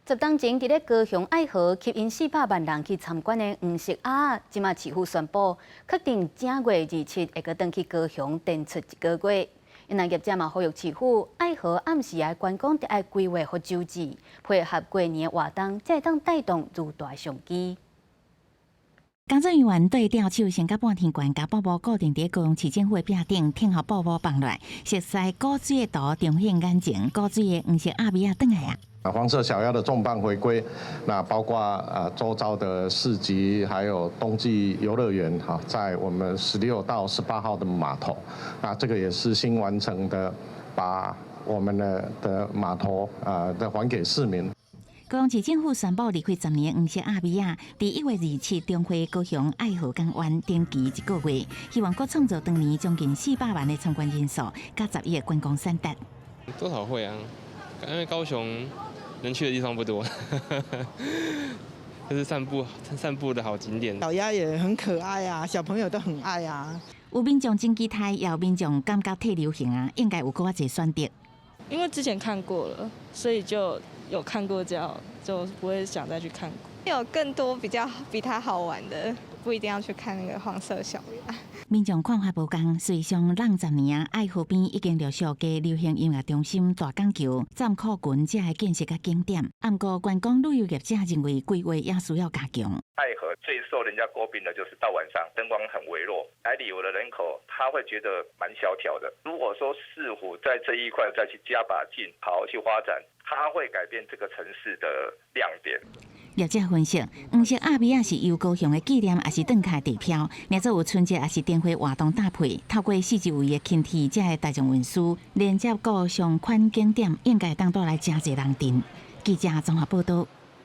10冬前，佇咧高雄愛河吸引400萬人去參觀的黃色鴨，這馬市府宣布，確定正月二七會閣轉去高雄展出一個月。因為業者嘛呼籲市府愛河暗時的觀光得愛規劃予周至，配合過年活動，才會當帶動愈大商機。工作人員對吊手先共半天懸，共布幕固定佇高雄市政府的壁頂，聽候布幕放落來，熟似古水的圖重現眼前，古水的黃色鴨尾仔轉來啊！啊，黃色小鴨的重磅回歸，那包括啊周遭的市集，還有冬季遊樂園，哈，在我們16到18號的碼頭，那這個也是新完成的，把我們的碼頭啊的還給市民。高雄市政府宣布，離開10年黃色鴨尾仔，佇1月27重回高雄愛河港灣展期一個月，希望閣創造當年將近400萬的參觀人數，佮10億的觀光產值。多少會啊，因為高雄能去的地方不多，就是散步散步的好景點。小鴨也很可愛啊，小朋友都很愛啊。有民眾真期待，也有民眾感覺退流行啊，應該有閣較濟選擇。因為之前看過了，所以就有看過就不會想再去看。有更多比較比它好玩的，不一定要去看那個黃色小鴨。民眾看法無仝，隨上浪10年啊，愛河邊已經陸續加流行音樂中心、大港橋、站庫群這个建設佮景點。毋過觀光旅遊業者認為規劃也需要加強。愛河最受人家詬病的就是到晚上燈光很微弱，來旅遊的人口他會覺得蠻蕭條的。如果說市府在這一塊再去加把勁，好好去發展，它會改變這個城市的亮點。業者分析，黃色鴨尾仔是由高雄的紀念，抑是轉開地標。若做有春節抑是燈會活動搭配，透過四周圍的輕鐵這个大眾運輸，連接各相關景點，應該當帶來誠濟人陣。記者綜合報道。